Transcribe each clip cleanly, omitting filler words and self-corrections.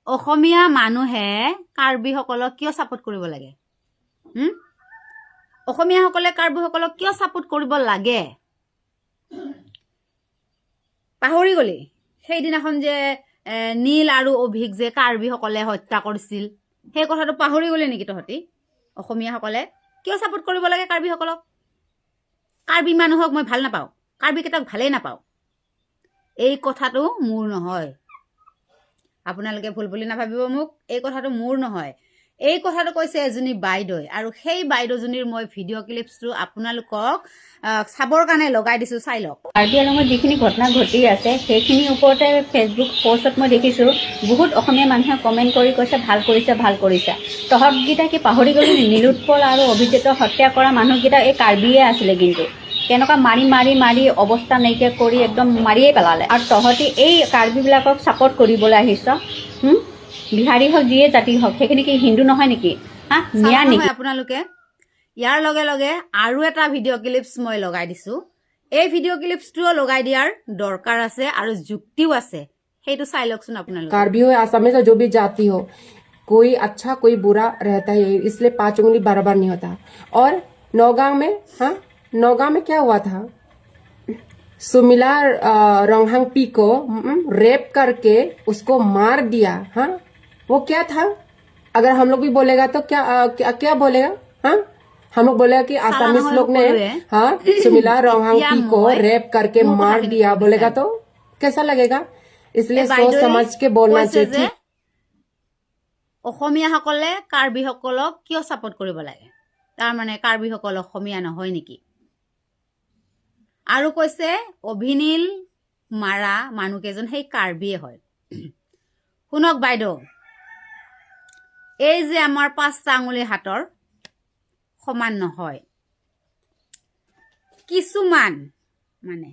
অসমীয়া মানুহে কাৰ্বিসকলক কিয় ছাপোৰ্ট কৰিব লাগে? হুম? অসমীয়াসকলে কাৰ্বিসকলক কিয় ছাপোৰ্ট কৰিব লাগে? পাহৰি গলি সেইদিনাখন যে নীল আৰু অভিক যে কাৰ্বিসকলে হত্যা কৰিছিল, সেই কথাটো পাহৰি গলি নেকি তহঁতি? অসমীয়াসকলে কিয় ছাপোৰ্ট কৰিব লাগে কাৰ্বিসকলক? কাৰ্বি মানুহক মই ভাল নাপাওঁ, কাৰ্বিকেইটাক ভালেই নাপাওঁ। এই কথাটো মোৰ নহয়, আপোনালোকে ভুল বুলি নাভাবিব মোক। এই কথাটো মোৰ নহয়, এই কথাটো কৈছে এজনী বাইদেৱে আৰু সেই বাইদেউজনীৰ মই ভিডিঅ' ক্লিপছটো আপোনালোকক চাবৰ কাৰণে লগাই দিছোঁ, চাই লওক। কাৰ্বি আংলঙত যিখিনি ঘটনা ঘটি আছে, সেইখিনিৰ ওপৰতে ফেচবুক পষ্টত মই দেখিছোঁ, বহুত অসমীয়া মানুহে কমেণ্ট কৰি কৈছে, "ভাল কৰিছে, ভাল কৰিছে।" তহঁতকেইটা কি পাহৰি গ'লি নি? নীলোৎপল আৰু অভিজিতক হত্যা কৰা মানুহকেইটা এই কাৰ্বিয়ে আছিলে। কিন্তু কেনেকুৱা মাৰি মাৰি মাৰি অৱস্থা নাইকিয়া কৰি একদম মাৰিয়ে পেলালে আৰু তহঁতি এই কাৰ্বিবিলাকক ছাপৰ্ট কৰিবলৈ আহিছ? বিহাৰী হওক, যিয়ে জাতি হওক, সেইখিনি কি হিন্দু নহয় নেকি? হা, মিয়া চালা নেকি? নহয় আপোনালোকে? ইয়াৰ লগে লগে আৰু এটা ভিডিঅ' ক্লিপছ মই লগাই দিছোঁ। এই ভিডিঅ' ক্লিপছটোও লগাই দিয়াৰ দৰকাৰ আছে আৰু যুক্তিও আছে। সেইটো চাই লওকচোন আপোনালোকে। कार्बी हो या असमिया हो, जो भी जाति हो, कोई अच्छा कोई बुरा रहता है, इसलिए पांच उंगली बराबर नहीं होता। और नौगांव में, हाँ, नौगांव में क्या हुआ था? सुमिला रोंगहांगपी को रेप करके उसको मार दिया। हाँ, वो क्या था? अगर हम लोग भी बोलेगा तो क्या क्या, क्या बोलेगा? हाँ, हम लोग बोलेगा कि आसामीज নহয় लोग ने সকলোৱে। हाँ, सुमिला रोंगहांगपी को মই रेप करके মোৰ मार কথাখিনি दिया ক'ব बोलेगा বিচাৰিম। तो कैसा लगेगा? इसलिए এই सोच বাইদেৱে समझ के बोलना কৈছে चाहिए। যে ठीक। অসমীয়াসকলে কাৰ্বিসকলক কিয় ছাপোৰ্ট কৰিব লাগে, তাৰমানে কাৰ্বিসকল অসমীয়া নহয় নেকি? আৰু কৈছে অভিনীল মাৰা মানুহকেইজন সেই কাৰ্বিয়ে হয়। শুনক বাইদেউ, এই যে আমাৰ পাঁচটা আঙুলি হাতৰ সমান নহয়। কিছুমান মানে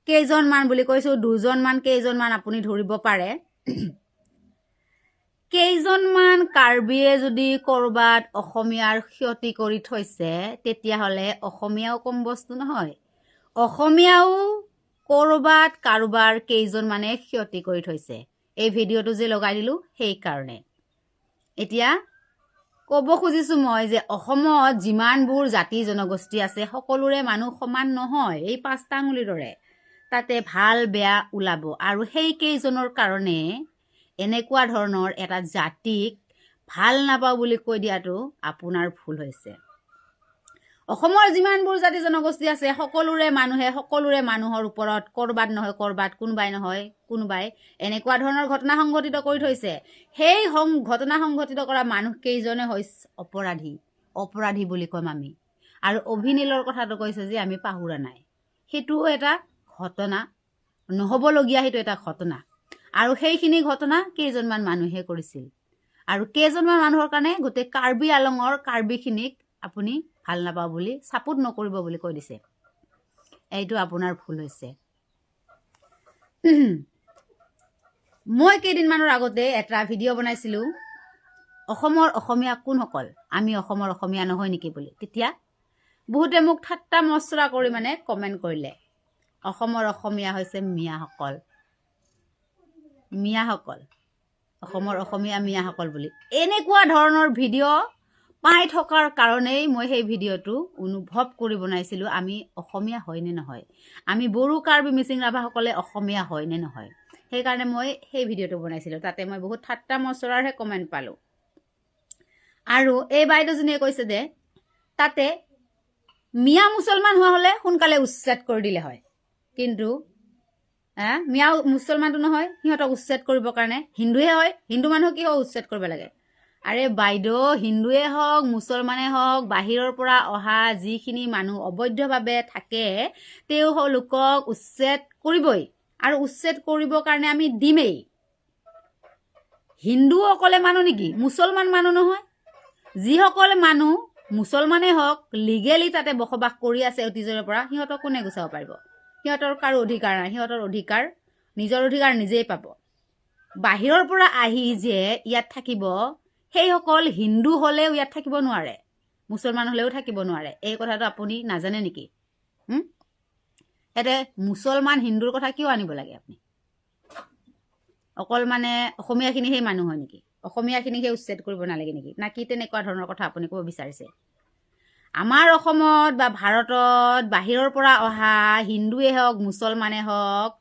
কেইজনমান বুলি কৈছো, দুজনমান, কেইজনমান আপুনি ধৰিব পাৰে। কেইজনমান কাৰ্বিয়ে যদি ক'ৰবাত অসমীয়াৰ ক্ষতি কৰি থৈছে, তেতিয়াহ'লে অসমীয়াও কম বস্তু নহয়। অসমীয়াও ক'ৰবাত কাৰোবাৰ কেইজনমানে ক্ষতি কৰি থৈছে। এই ভিডিঅ'টো যে লগাই দিলোঁ সেইকাৰণে। এতিয়া ক'ব খুজিছোঁ মই যে অসমত যিমানবোৰ জাতি জনগোষ্ঠী আছে, সকলোৰে মানুহ সমান নহয়। এই পাঁচটা আঙুলিৰ দৰে তাতে ভাল বেয়া ওলাব আৰু সেই কেইজনৰ কাৰণে এনেকুৱা ধৰণৰ এটা জাতিক ভাল নাপাওঁ বুলি কৈ দিয়াটো আপোনাৰ ভুল হৈছে। অসমৰ যিমানবোৰ জাতি জনগোষ্ঠী আছে, সকলোৰে মানুহে সকলোৰে মানুহৰ ওপৰত ক'ৰবাত নহয় ক'ৰবাত, কোনোবাই নহয় কোনোবাই এনেকুৱা ধৰণৰ ঘটনা সংঘটিত কৰি থৈছে। সেই ঘটনা সংঘটিত কৰা মানুহকেইজনে হৈছে অপৰাধী, অপৰাধী বুলি ক'ম আমি। আৰু অভিনীলৰ কথাটো কৈছে যে আমি পাহৰা নাই, সেইটোও এটা ঘটনা নহ'বলগীয়া, সেইটো এটা ঘটনা। আৰু সেইখিনি ঘটনা কেইজনমান মানুহে কৰিছিল আৰু কেইজনমান মানুহৰ কাৰণে গোটেই কাৰ্বি আলঙৰ কাৰ্বিখিনিক আপুনি ভাল নাপাওঁ বুলি, ছাপোৰ্ট নকৰিব বুলি কৈ দিছে, এইটো আপোনাৰ ভুল হৈছে। মই কেইদিনমানৰ আগতে এটা ভিডিঅ' বনাইছিলোঁ, অসমৰ অসমীয়া কোনসকল, আমি অসমৰ অসমীয়া নহয় নেকি বুলি। তেতিয়া বহুতে মোক ঠাট্টা মচৰা কৰি মানে কমেণ্ট কৰিলে, অসমৰ অসমীয়া হৈছে মিয়াসকল, মিয়াসকল, অসমৰ অসমীয়া মিয়াসকল বুলি। এনেকুৱা ধৰণৰ ভিডিঅ' পাই থকাৰ কাৰণেই মই সেই ভিডিঅ'টো অনুভৱ কৰি বনাইছিলোঁ, আমি অসমীয়া হয় নে নহয়, আমি বড়ো, কাৰ্বি, মিচিং, ৰাভাসকলে অসমীয়া হয় নে নহয়। সেইকাৰণে মই সেই ভিডিঅ'টো বনাইছিলোঁ। তাতে মই বহুত ঠাট্টা মচৰাৰহে কমেণ্ট পালোঁ। আৰু এই বাইদেউজনীয়ে কৈছে যে তাতে মিয়া মুছলমান হোৱা হ'লে সোনকালে উচ্ছেদ কৰি দিলে হয়, কিন্তু মিয়া মুছলমানটো নহয়, সিহঁতক উচ্ছেদ কৰিবৰ কাৰণে হিন্দুহে হয়, হিন্দু মানুহক কিয় উচ্ছেদ কৰিব লাগে? আৰে বাইদেউ, হিন্দুৱে হওক, মুছলমানে হওক, বাহিৰৰ পৰা অহা যিখিনি মানুহ অবৈধভাৱে থাকে, তেওঁলোকক উচ্ছেদ কৰিবই আৰু উচ্ছেদ কৰিবৰ কাৰণে আমি দিমেই। হিন্দু অকলে মানুহ নেকি? মুছলমান মানুহ নহয়? যিসকল মানুহ মুছলমানেই হওক, লিগেলি তাতে বসবাস কৰি আছে অতীজৰে পৰা, সিহঁতক কোনে গুচাব পাৰিব? সিহঁতৰ কাৰো অধিকাৰ নাই। সিহঁতৰ অধিকাৰ, নিজৰ অধিকাৰ নিজেই পাব। বাহিৰৰ পৰা আহি যে ইয়াত থাকিব, সেইসকল হিন্দু হ'লেও ইয়াত থাকিব নোৱাৰে, মুছলমান হ'লেও থাকিব নোৱাৰে। এই কথাটো আপুনি নাজানে নেকি? ইয়াতে মুছলমান হিন্দুৰ কথা কিয় আনিব লাগে আপুনি? অকল মানে অসমীয়াখিনি সেই মানুহ হয় নেকি? অসমীয়াখিনিকহে উচ্ছেদ কৰিব নালাগে নেকি? না কি তেনেকুৱা ধৰণৰ কথা আপুনি ক'ব বিচাৰিছে? আমাৰ অসমত বা ভাৰতত বাহিৰৰ পৰা অহা হিন্দুৱে হওক, মুছলমানে হওক,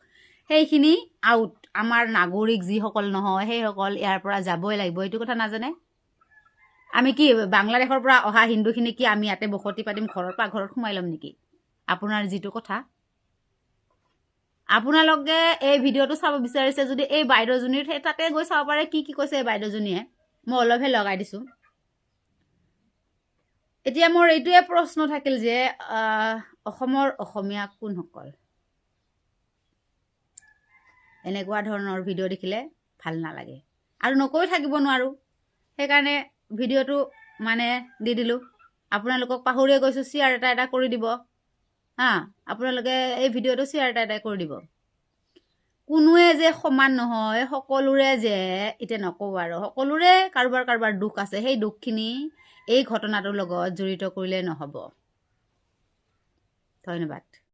সেইখিনি আউট। আমাৰ নাগৰিক যিসকল নহয়, সেইসকল ইয়াৰ পৰা যাবই লাগিব, এইটো কথা নাজানে? আমি কি বাংলাদেশৰ পৰা অহা হিন্দুখিনি কি আমি ইয়াতে বসতি পাতিম, ঘৰৰ পৰা ঘৰত সোমাই ল'ম নেকি? আপোনাৰ যিটো কথা, আপোনালোকে এই ভিডিঅ'টো চাব বিচাৰিছে যদি এই বাইদেউজনীৰ সেই তাতে গৈ চাব পাৰে, কি কি কৈছে এই বাইদেউজনীয়ে। মই অলপহে লগাই দিছোঁ। এতিয়া মোৰ এইটোৱে প্ৰশ্ন থাকিল যে অসমৰ অসমীয়া কোনসকল? এনেকুৱা ধৰণৰ ভিডিঅ' দেখিলে ভাল নালাগে আৰু নকৈ থাকিব নোৱাৰোঁ, সেইকাৰণে ভিডিঅ'টো মানে দি দিলোঁ আপোনালোকক। পাহৰিয়ে গৈছোঁ, শ্বেয়াৰ এটা এটা কৰি দিব। হা, আপোনালোকে এই ভিডিঅ'টো শ্বেয়াৰ এটা এটা কৰি দিব। কোনোৱে যে সমান নহয়, সকলোৰে যে, এতিয়া নকওঁ আৰু, সকলোৰে কাৰোবাৰ কাৰোবাৰ দুখ আছে। সেই দুখখিনি এই ঘটনাটোৰ লগত জড়িত কৰিলে নহ'ব। ধন্যবাদ।